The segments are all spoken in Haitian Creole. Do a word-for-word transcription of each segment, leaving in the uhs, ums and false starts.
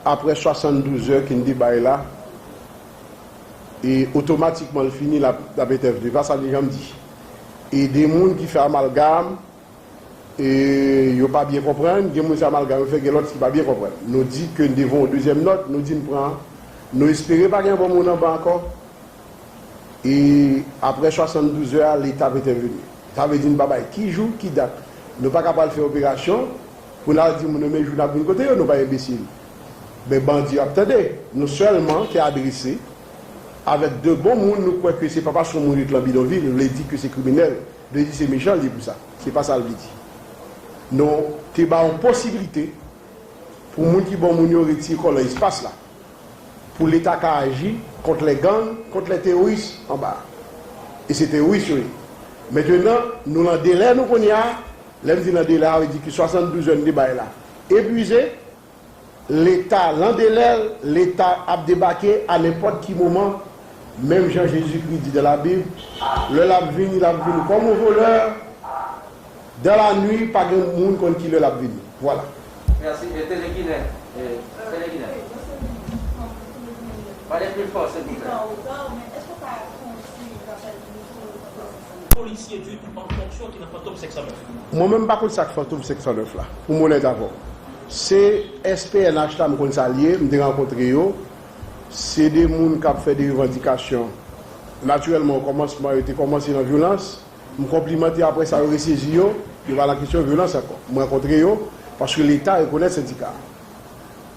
Apre swasanndouz è ke n te bay la, e otomatikman l fini, l ap, l ap entèvni. Pa sa li janm di. E de moun ki fè amalgam, e yo pa byen konprann, gen moun se amalgam yo fè, gen lòt ki pa byen konprann. Nou di ke n devan yon dezyèm nòt, nou di n pran, nou espere pa gen bon moun anba ankò. E apre swasanndouz è a, Leta ap entèveni. Sa vle di n pa bay ki jou, ki dat. Nou pa ka pral fè operasyon pou n al di moun yo men jou n ap vin kote yo, nou pa enbesil. Men bandi yo ap tande. Nou sèlman te adrese avèk de bon moun, nou kwè ke se pa paske yon moun ret lan bidonvil, vle di ke se kriminèl, vle di se mechan l ye pou sa. Se pa sa l vle di. Nou te ba yon posiblite pou moun ki bon moun yo retire kò l nan espas la. Pou Leta ka aji kont lè gang, kont lè teworis anba a. E se teworis yo ye. Mentenan, nou lan delè nou kounye a. Lè m di lan delè a, vle di ke swasanndouz è n te bay la epuize. Leta lan delè l, Leta ap debake a nenpòt ki moman. Menm jan Jezikri di dan Labib, lè l ap vini, l ap vini kòm yon volè. Dan lannuit, pa gen moun konn ki lè l ap vini. Vwala. Mèsi. E Tele Ginen, e, Tele Ginen. Pale pli fò, silvouplè. Polisye ditou an fonksyon ki nan Fantom senk san nèf. Mwen menm, m pa konn sa k Fantom senk san nèf la, pou m onèt avè w. Se S P N H la, m konn sa l ye, m te rankontre yo. Se de moun k ap fè de revandikasyon. Natirèlman, o kòmansman, yo te kòmanse nan vyolans. M konplimante, apre sa, yo resezi yo, yo pa nan kesyon vyolans ankò. M rankontre yo, paske Leta rekonèt sendika a.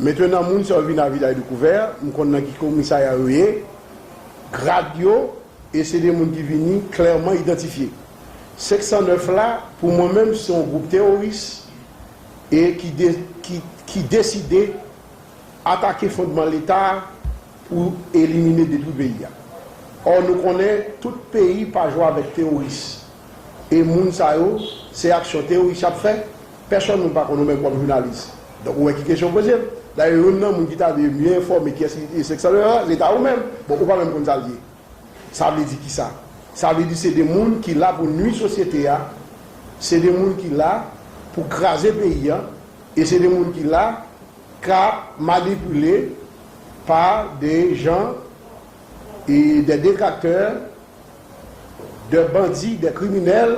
Mentenan, moun sa yo vin a Vilaj Dekouvè, m konn nan ki komisarya yo ye, grad yo, e se de moun ki vini klèman idantifye. Senk san nèf la, pou mwen menm, se yon gwoup teworis e ki de-, ki, ki deside atake fondman Leta pou elimine, detwi peyi a. Ò, nou konnen tout peyi pa jwe avèk teworis. E moun sa yo, se aksyon teworis y ap fè. Pèsòn moun pa konn ou menm kòm jounalis. Donk, ou wè ki kesyon w poze m. Dayè, youn nan moun ki ta dwe mye enfòme kiyès ki senk san nèf la, se ta ou menm. Bon, ou pa menm konn sa l ye. Sa vle di kisa? Sa vle di se de moun ki la pou nui sosyete a, se de moun ki la pou kraze peyi a, e se de moun ki la k ap manipile pa de jan e de detraktè, de bandi, de kriminèl,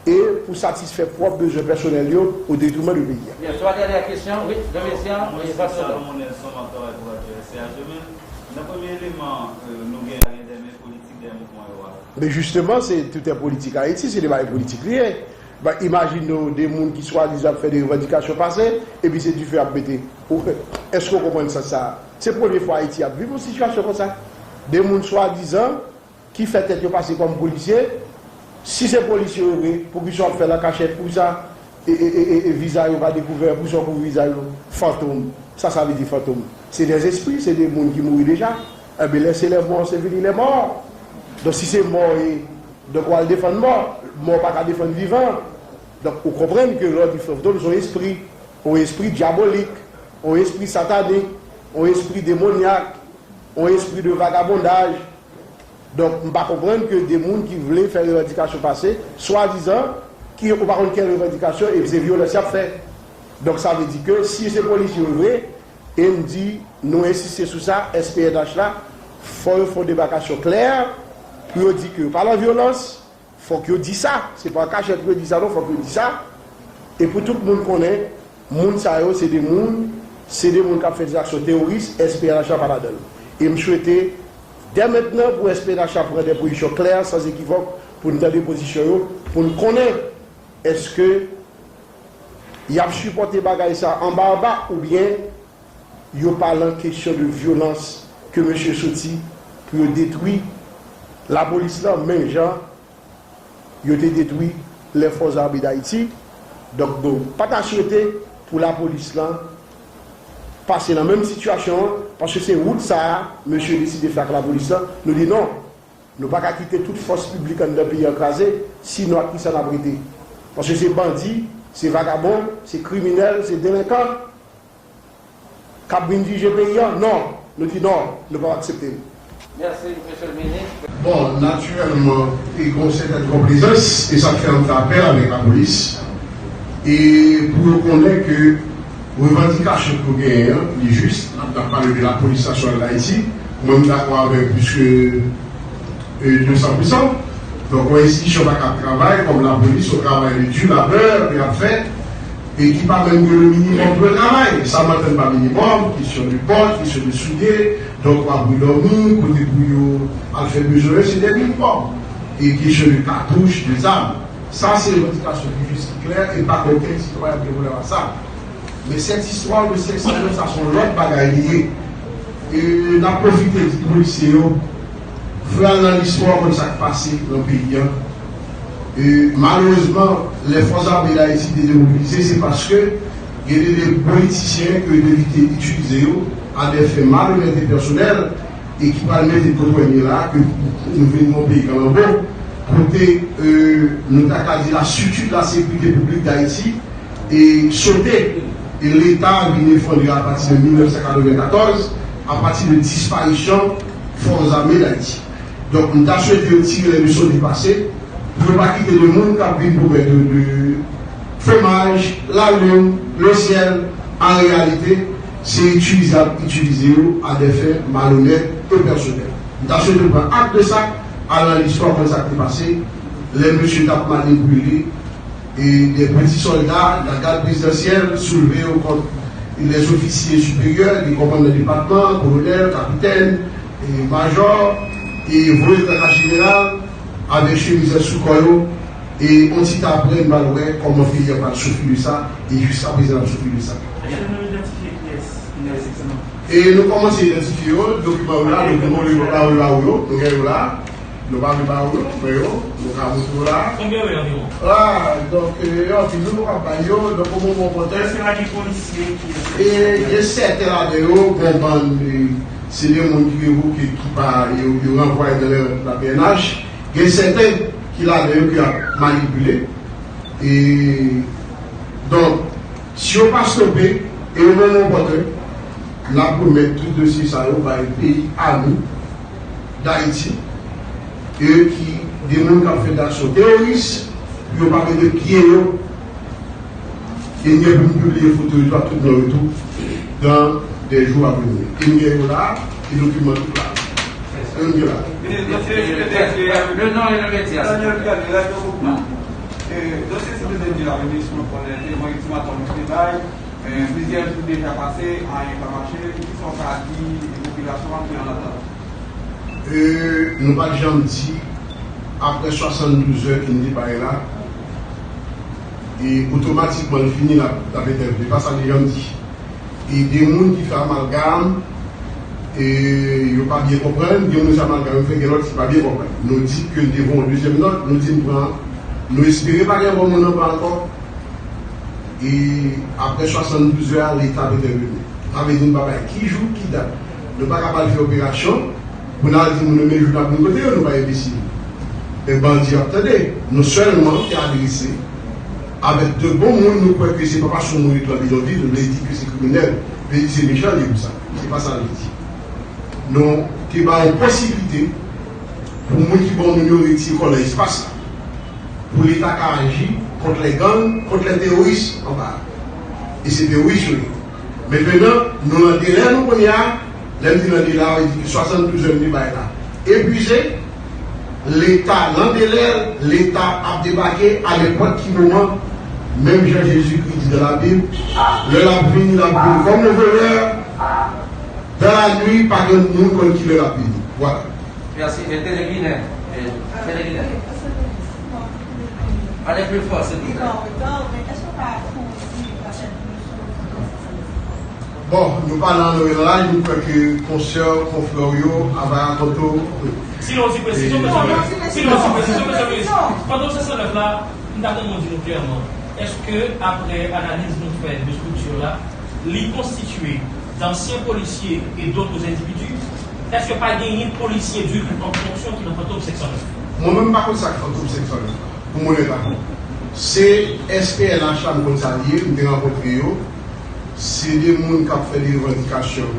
e pou satisfè pwòp bezwen pèsonèl yo o detriman de peyi a. Byen, twa dènyè kesyon, wi, Domesya, e Pastor Dam. Monèl Sòm ap travay pou radyo S C H yo menm. Nan premye eleman, euh, nou gen a gen de men politik dèyè mouvman yo a. Men jisteman, se tout politik Ayiti, se de bagay politik li ye. Ba, imajine w de moun ki swadizan ap fè de revandikasyon pase, epi se dife ap mete. Ou, èske w konprann sans sa a? Se premye fwa Ayiti ap viv yon sitiyasyon konsa. De moun swadizan ki fè tèt yo pase kòm polisye, si se polisye yo vre, poukisa w ap fè l an kachèt, poukisa e, e, e, e, e vizaj yo pa dekouvè, poukisa w kouvri vizaj yo? Fantom. Sa sa vle di fantom? Se dèzespri, se de moun ki mouri deja. Enben, lè se lè mò, se vini lè mò. Donk, si se mò, e, donk, w al defann mò. Mò pa ka defann vivan. Donk, ou konprann ke lè w di fantom, se yon espri. Yon espri dyabolik, yon espri satanik, yon espri demonyak, yon espri de vagabondaj. Donk, m pa konprann ke de moun ki vle fè revandikasyon pase, swadizan, ki ou pa konn ki revandikasyon, e se vyolans y ap fè. Donk, sa vle di ke si se polisye yo vre, e m di, nou ensiste sou sa, S P N H la, fò yo fè yon debakasyon klè, pou yo di ke yo pa lan vyolans, fòk yo di sa. Se pa an kachèt pou yo di sa, non, fòk yo di sa. E pou tout moun konnen, moun sa yo, se de moun, se de moun k ap fè de zaksyon teworis, S P N H la pa ladan l. E m swete, dè mentnan, pou S P N H la pran de pozisyon klè, san ekivòk, pou n tande pozisyon yo, pou n konnen èske y ap sipòte bagay sa anba anba, oubyen yo pa lan kesyon de vyolans ke mesye soti pou yo detwi lapolis lan, menm jan yo te detwi Lèfòs Zame Dayiti. Donk, nou pa ta swete pou lapolis lan pase nan menm sitiyasyon an, paske se wout sa a mesye deside fè ak lapolis lan. Nou di non, nou pa ka kite tout fòs piblik anndan peyi an kraze, sinon ak kisa n ap rete? Paske se bandi, se vagabon, se kriminèl, se delenkan k ap vin dirije peyi a? Non. Nou di non, nou p ap aksepte l. Mèsi, mesye le minis. Bon, natirèlman, e gen yon sètèn konplezans, e sa k fè m fè apèl avèk lapolis, e pou yo konnen ke Revandikasyon ke w genyen an, li jis, n ap, n ap pale de lapolis nasyonal d Ayiti, mwen m dakò avèk plis ke, e, de san pou san. Donk, yon enstitisyon pa ka ap travay kòm lapolis, yon travay de di labè ke y ap fè, e ki pa menm gen le minimòm pou yo travay. Sa m antann pa minimòm, kesyon de pòt, kesyon de soulye, donk w ap dòmi, kote pou yo al fè bezwen yo, se de minimòm. E kesyon de katouch, de zam. Sa se revandikasyon ki jis, ki klè, e pa okenn sitwayen ap gen pwoblèm ak sa. Men cette histoire de cinq cent neuf, sa se yon lòt bagay li ye. E n ap pwofite di polisye yo, fè al nan listwa konn sa k pase nan peyi a. E malerezman, lè Fòs Ame d Ayiti te demobilize, se paske gen de, de politisyen ke yo te kite itilize yo a des fins malhonnêtes et personnelles, e ki pral mete kote w ye la, ke nou vin yon peyi kalanbo, kote, e, nou ta ka di la structure de la sécurité publique d'Haïti e sote, e Leta vin efondre apati de mil nèf san katreven katòz, apati de disparisyon Fòs Ame d Ayiti. Donk, m ta swete yo tire lè leson ki pase, pou yo pa kite de moun k ap vin pwomèt yo de fwomaj, lalin, lesyèl, an reyalite, se itilize y ap itilize yo a des fins malhonnêtes et personnelles. M ta swete yo pran ak de sa, al nan listwa konn sa k te pase, lè mesye t ap manipile, e de peti sòlda, lagad prezidansyèl, soulve yo kont les officiers supérieurs, de kòmandan depatman, kolonèl, kapitèn, e majò, e voye traka jeneral, avèk chemiz sou kò yo, e on ti ta apre, n pral wè kòman peyi a pral soufri de sa, e jiska prezan n ap soufri de sa. Èske nou idantifye kiyès ki nan sèt non? E nou kòmanse idantifye yo, dokiman yo la, dokiman yo la, yo la, yo, nou gen yo la, nou pa vle ba yo, men yo, nou ka montre yo la. Konbyen yo ye anviwon? Ah, donk, e, anpil, nou pa bay yo, donk, o moman opòtèn. Èske pa gen polisye ki... E, gen sèten ladan yo, bon, bann, e, se de moun ki revoke, ki pa, yo, yo ranvwaye nan la P N H. Gen sèten ki ladan yo ki ap manipile. E, donk, si yo pa stope, e yo menm opòtèn, n ap remèt tout dosye sa yo bay peyi a nou, Dayiti, e ki de moun k ap fè aksyon teworis, pou yo pa mete pye yo. E n gen pou n pibliye foto yo tou ak tout non yo tou dans des jours à venir. E n gen yo la, e dokiman tout la. E n gen la. Minis, dosye S P T, le non e le metye. Daniel Pierre, Radyo Mouvman. E, dosye S P T di la, minis, nou konnen, se yon ultimatum ki te bay. E, plizyè jou deja pase, anyen pa mache. Kisa w ka di popilasyon an ki an atant? E, nou pa t janm di, apre swasanndouz è ke n te bay la, e otomatikman l fini, l ap, l ap entèveni. Se pa sa n te janm di. E de moun ki fè amalgam, e yo pa byen konprann, gen moun se amalgam yo fè, gen lòt ki pa byen konprann. Nou di ke n te voye yon dezyèm nòt, nou di n pran, nou espere pa gen bon moun anba ankò. E apre swasanndouz è a, Leta ap entèveni. Sa vle di nou pa bay ki jou, ki dat. Nou pa ka pral fè operasyon, pou n al di moun yo men jou n ap vin kote yo, nou pa enbesil. Men bandi ap tande. Nou sèlman te adrese avèk de bon moun, nou kwè ke se pa paske yon moun rete nan bidonvil, nou vle di ke se kriminèl, vle di se mechan li ye pou sa. Se pa sa nou di. Nou te ba yon posiblite pou moun ki bon moun yo retire kò nan espas la. Pou Leta ka aji kont lè gang, kont lè teworis anba. E se teworis yo ye. Mentenan, nou nan delè nou kounye a, lè m di nan delè a, vle di ke swasanndouz è m te bay la epwize, Leta nan delè l, Leta ap debake a nenpòt ki moman, menm jan Jezikri di nan Labib, lè l ap vini, l ap vini kòm yon volè, dans la nuit, pa gen moun konn ki lè l ap vini. Vwala. Mèsi. E Tele Ginen, e, Tele Ginen. Pale pli fò, silvouplè. Bon, nou pa nan anyen laj, nou kwè ke konsè, konfrè w yo, Avaya Konto. Si nou ti presizyon, mesye, si nou ti presizyon, mesye minis. Pandan w se san nèf la, m ta renmen w di nou klèman, èske, apre analiz nou fè de estrikti la, li konstitye d'anciens policiers et d'autres individus, èske pa genyen polisye ditou an fonksyon ki nan Fantom senk san nèf? Mwen menm, m pa konn sa k Fantom senk san nèf la, pou m onèt ak ou. Se S P N H la, m konn sa l ye, m te rankontre yo. Se de moun k ap fè de revandikasyon.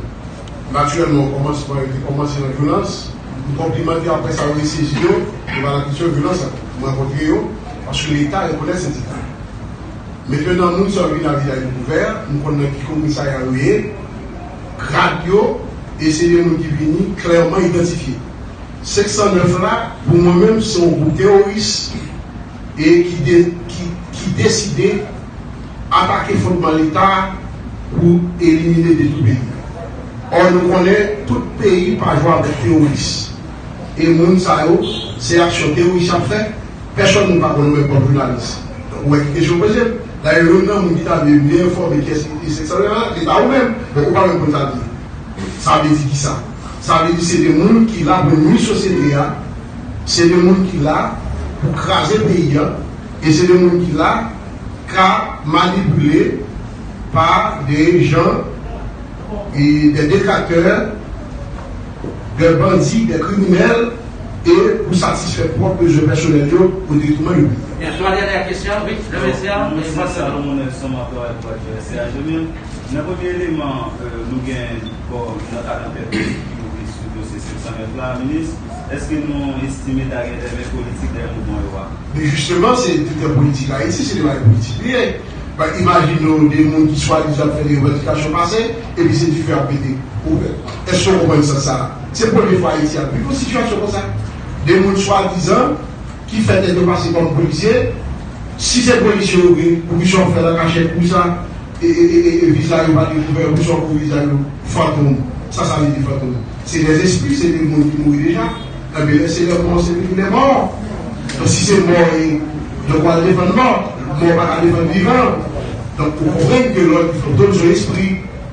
Natirèlman, o kòmansman, yo te kòmanse nan vyolans. M konplimante, apre sa, yo resezi yo, yo pa nan kesyon vyolans la. M rankontre yo, paske Leta rekonèt sendika. Mentenan, moun sa yo vin a Vilaj Dekouvè, nou konn nan ki komisarya yo ye, grad yo, e se de moun ki vini klèman idantifye. Senk san nèf la, pou mwen menm, se yon gwoup teworis e ki, de, ki, ki deside atake fondman Leta pou elimine, detwi peyi a. Ò, nou konnen tout peyi pa jwe avèk teworis. E moun sa yo, se aksyon teworis y ap fè. Pèsonn nou pa konn, menm kòm jounalis. Ou wè ki kesyon poze m. Dayè, youn nan moun ki ta dwe byen enfòme kiyès ki te senk san nèf la, se ta ou menm. Bon, ou pa menm konn sa l ye. Sa vle di kisa? Sa vle di se de moun ki la pou nwi sosyete a, se de moun ki la pou kraze peyi a, e se de moun ki la ka manipile pa de jan e de detraktè, de bandi, de kriminèl, e pou satisfè pwòp bezwen pèsonèl yo o detrimè de peyi a. Bien, trois dernières questions, oui, le média, Minis Salomon Nelson, Mantò Èdward José a Jemil. Nan premye eleman, euh, nou gen, bon, nan ka nan tèt ki ouvri sou dosye senk san nèf la, Minis, èske nou estime ta gen dèmen politik dèyè mouvman yo a? Men jisteman, se direktè politik Ayiti, se de bagay politik li ye. Ba, imajine w de moun ki swadizan ap fè de revandikasyon pase, epi se dife ap pete. Ou, èske w konprann sans sa a? Se premye fwa Ayiti ap viv yon sitiyasyon konsa. De moun swadizan ki fè tèt yo pase kòm polisye, si se polisye yo vre, poukisa w fè nan kachèt pou sa? E, e, e, e, e viza yo pa dekouvè, poukisa w pou viza yo fantom? Sa, sa vle di fantom? Se dèzespri, se de moun ki mouri deja. Enben, lè se lè mò, se li ki lè mò. Donk, si se mò, e, donk, w al defann mò. Mò pa ka defann vivan. Donk, ou konprann ke lòt fantom se yon espri,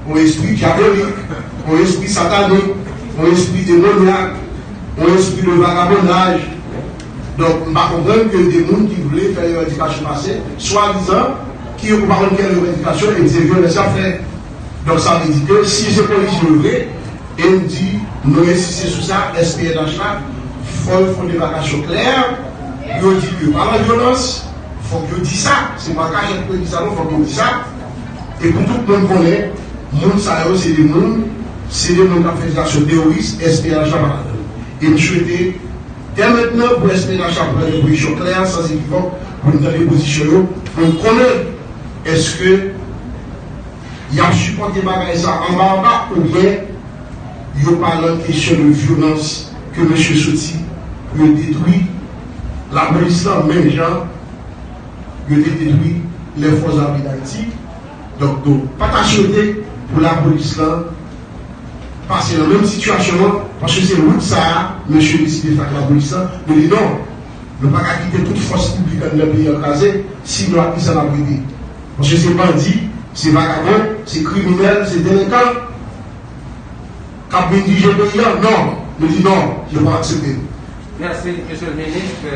yon espri dyabolik, yon espri satanik, yon espri demonyak, yon espri de vagabondaj. Donk, m pa konprann ke de moun ki vle fè revandikasyon pase, swadizan, ki yo pa konn ki revandikasyon, e se vyolans y ap fè. Donk, sa vle di ke si se polisye yo vre, e m di, nou ensiste sou sa, S P N H la, fò yo fè yon deklarasyon klè, yo di ke pa nan vyolans, fòk yo di sa, se pa kachèt pou yo di sa, non, fòk yo di sa. E pou tout moun konnen, moun sa yo, se de moun, se de moun k ap fè aksyon teworis, S P N H la pa ladan l. E m swete, dè mentnan, pou S P N H la pran de pozisyon klè, san ekivòk, pou n tande pozisyon yo, pou n konnen èske y ap sipòte bagay sa anba anba oubyen yo pa nan kesyon de vyolans ke mesye soti pou yo detwi lapolis lan menm jan yo te detwi lè Fòs Ame Dayiti. Donk, nou pa ta swete pou lapolis lan pase nan menm sitiyasyon an, paske se wout sa a mesye deside fè ak lapolis lan. Nou di non, nou pa ka kite tout fòs piblik anndan peyi an kraze, sinon ak kisa n ap rete? Paske se bandi, se vagabon, se kriminèl, se delenkan k ap vin dirije peyi an? Non, nou di non, nou pa aksepte. Merci, Monsieur le Ministre.